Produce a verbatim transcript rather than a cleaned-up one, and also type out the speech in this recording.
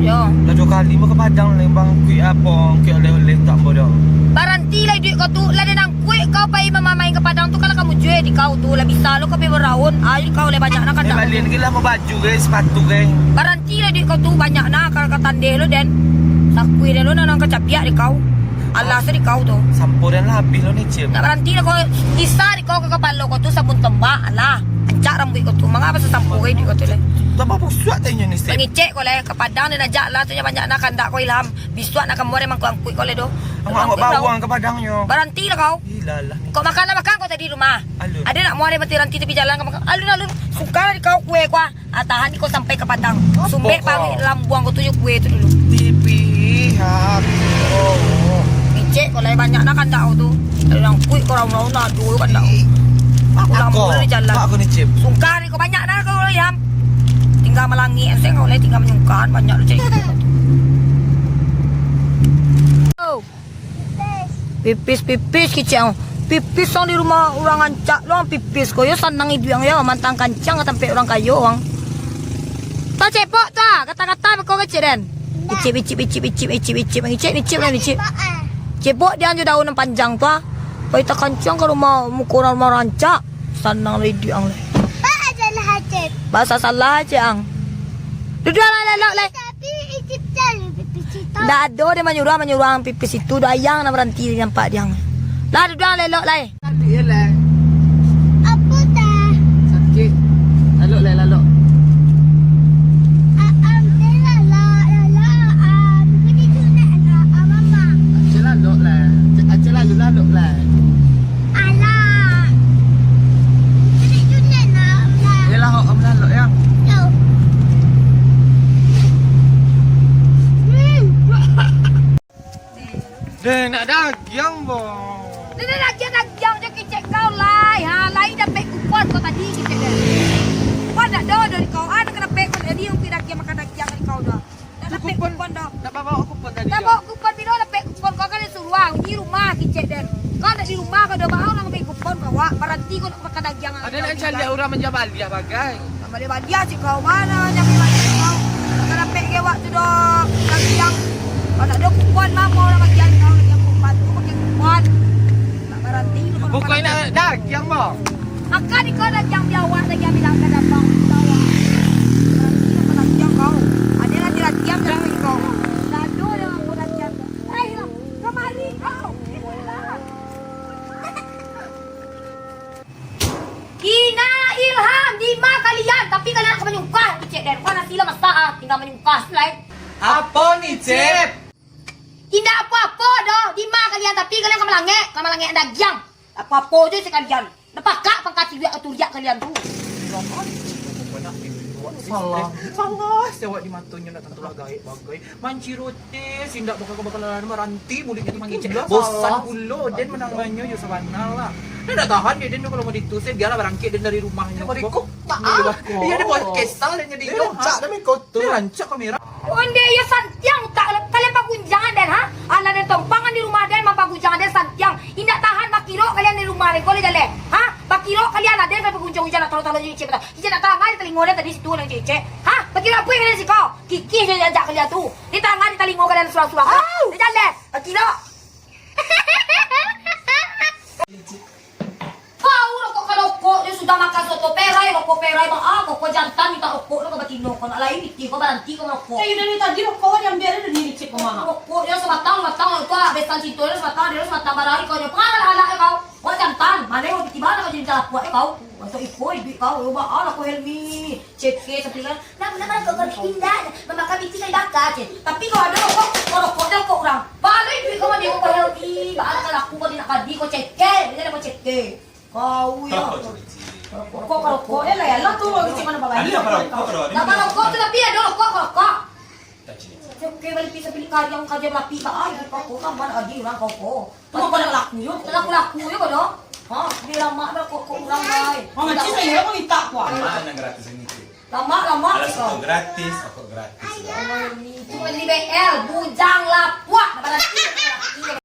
Yo. Lah duo kali mah ka Padang, Lembang, kuik apo, kuik oleh-oleh tak ambo doh. Baranti lah iduik kau tu, lah den angkuik kau pai mamamain ka Padang tu, kalau kamu jual di kau tu, lah bisa lo kau pai baraun, ayo kau lah banyak nak Eh, kandak. Balian ke lah mau baju ke, sepatu ke. Baranti lah iduik kau tu, banyak nak ka, ka tandeh lo den. Sakui den lo nan, nan kacapiak di kau. Alah se di kau tu. Sampo den lah habis lo ni, Cip. Nak baranti lah kau, bisa di kau ka kapalo kau tu sabun tombak, alah. Ancak rambuik kau tu, mangapa sasampo ka iduik kau tu leh. Tambah busuak tanyo ni, Cip. Pangicek kau leh, ka Padang den ajak lah tu, nyo banyak nak kandak kau Ilham. Bisuak nak ka muari mangkuik-angkuik kau leh doh. Angok-angok bawang ka Padang nyo. Baranti lah kau. Ilah lah. Kau makan lah makan kau tadi di rumah. Alun. Ado nak muari mati ranti tapi jalan kau makan. Alun, alun. Sungkar di kau kue kau ah. Ah, tahan di kau sampai ka Padang. Apo Sumbek kau? Paruik lambuang kau tu jo kue tu dulu. Tipi, ha. Oh. Ngicek kau lai banyak nak kandak kau tu. Ado nang kuik kau raun-raun ado kandak. Ih. Aku lambuang di jalan. Aku ni, Cip. Sungkar di kau banyak nak kau Ilham. Tinggal malangik se kau lai, tinggal manyungkar banyak lo cari. Oh. Pipis, pipis kicek ang. Pipis ang di rumah urang rancak lo ang pipis ko yo, sanang iduik ang yo, mantang kancang ka tampek urang kayo ang. Tacepok tu ah, kata-kata beko kecek den. Icip, icip, icip, icip, icip, icip, icip, icip lah, icip. Cepok dian jo daun nan panjang tu ah. Pai takancang ka rumah, muko urang rumah rancak. Sanang lah iduik ang lai. Bahasa salah aja ang. Duduak lah lelok lai. Tapi icip cari pipis itu. Ndak ado den manyuruah, manyuruah ang pipis itu, doh ayang nan baranti di nampak diang. Lah, duduak lelok lai. Sakik yo, Leh. Apo, Teh? Sakik. Lalok, Leh, lalok. Aam, Teh, lalok, lalok, aam. Kini tu nak, nak, aam, Mama. Acil lalok, Leh. Acil, Acil lalok, lalok, Leh. Alah. Kini tu nak, nak, nak. Yo lah, aam lalok, yo. Yo. Hmm. Deh, nak dagiang, Bang. Deh, deh, dagiang, dagiang je kicek kau, lai. Ha, lai dapek kupon kau tadi, kicek deh. Kupon dak do, dari kau. Ah, dak dapek kupon tadi, ukir dagiang makan dagiang dari kau dah. Dak dapek kupon dah. Dak bawa kupon tadi. Dak bawa kupon, bilo dapek kupon kau kan disuruh ah, di rumah, kicek deh. Kau dak di rumah, kau dah bawa urang ambil kupon kau, wak. Baranti kau nak makan dagiang. Ada nak cari urang manjamah baliah bagai. Baliah-baliah cik kau, ma nan nyambi baliah kau. Nak dapek ke waktu do dagiang. Kalau dak ado kupon, mamo lah bagian kau dagiang kupon tu, pakai kupon. Nak baranti tu kalau. Bukan nak dagiang, Bang. Makan ikau dagiang biawak, dagiang bilang ka datang, biawak. Baranti nak dagiang kau. Ada nanti dagiang dagiang kau. Dak ado dah aku dagiang. Eh, kamari kau. Ina Ilham, dima kalian? Tapi kalian ka manyungkah, kicek den. Kau nasi lah masak ah, tinggal manyungkah lai. Apo ni, Cep? Indak apo-apo doh, dima kalian? Tapi kalian ka malangek, ka malangek dagiang. Apo-apo je sakalian. Napakak pangka tiriak ka turiak kalian tu. Salah, salah, sewak di matonyo nak tantulah gaek bagai. Manciro teh, sindak bakal, bakal lalu maranti, mulutnyo tu mangecek. Itulah bosan salah. Pulo, den mananganyo yo sabana lah. Den dak tahan yo, den kalau mau ditusir, biarlah barangkek den dari rumahnyo. Iyo, barikuk, tak iyo, ah. Iyo, den buat kesal den jadi. Den rancak, den ikut tu. Den rancak kamera. Onde iyo santiang utak kalian, pagunjangan den, ha? Alah den tompangan di rumah den, mampagunjangan den santiang. Indak tahan bakiro kalian di rumah den, ko lai jaleh. Ha? Bakiro kalian lah den, sampai pagunjang-gunjang nak tolong-tolong je, cek. Ijak nak tangan di talingo den tadi situ, nan cecek. Ha? Bakiro apo kalian siko? Kikih je ajak kalian tu. Di tangan, di talingo kalian surang-surang. Au! Di jalan. Bakiro. Kau rokok ka rokok, dia sudah makan soto perai, rokok perai, baa, kau, kau jantan minta rokok, lo ka batino, kau nak lain, pitih kau baranti kau marokok. Eh, dari tadi rokok diambil dari ni, cek kau mah. Rokok dia sabatang, sabatang, tu ah, besan situ dia sabatang, dia sabatang barari kau, dia pengalah anak kau. Kau jantan, mana kau tiba nak kau jadi jalan kuat kau. Masuk iko, iduik kau, lo baa lah kau Helmi. Cek ke, sampai kan, nak, nak, nak, kau, kau indah, memakan piti kau dibakar, cek. Tapi kau ada rokok, kau rokok dia rokok urang. Balik duit kau mandi kau Helmi, baa lah laku kau di nak kadi, kau cek ke, dia nak kau cek ke. Kau, ya. Rokok, rokok, rokok. Eh, lah, ya, lah, tu, rokok cik mana bagai. Ada apa rokok, bro? Ada apa rokok tu, tapi ada rokok, rokok. Cek, oke, balik pisau bilik kari yang kerja berapi, bah, ai, rokok, kan, mana ada orang rokok. Tu, apa nak laku, yo? Tak laku-laku, yo, bodoh. Ha, dia lama dah rokok, rokok orang, ai. Oh, macam saya, kau minta, kuah. Mana gratis ini, cik? Lama, lama, cik, kau. Gratis, rokok gratis, lah. Itu beli B L, bujang lapuak, dah berhenti.